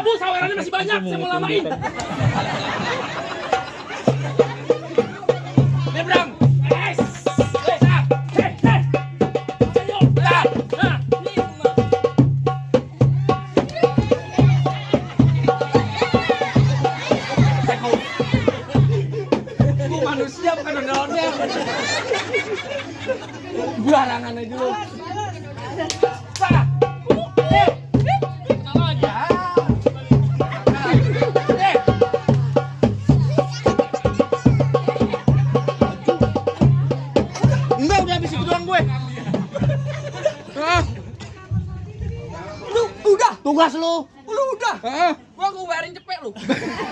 Bu, sawerannya masih banyak, saya mau lamain. Nyebrang. Ayo, nah. Ini manusia bukan ondel-ondel. Barangan aja lu. Enggak, udah habis itu doang gue. Lu udah tugas lu. Lu udah. Gua bayarin cepet lu.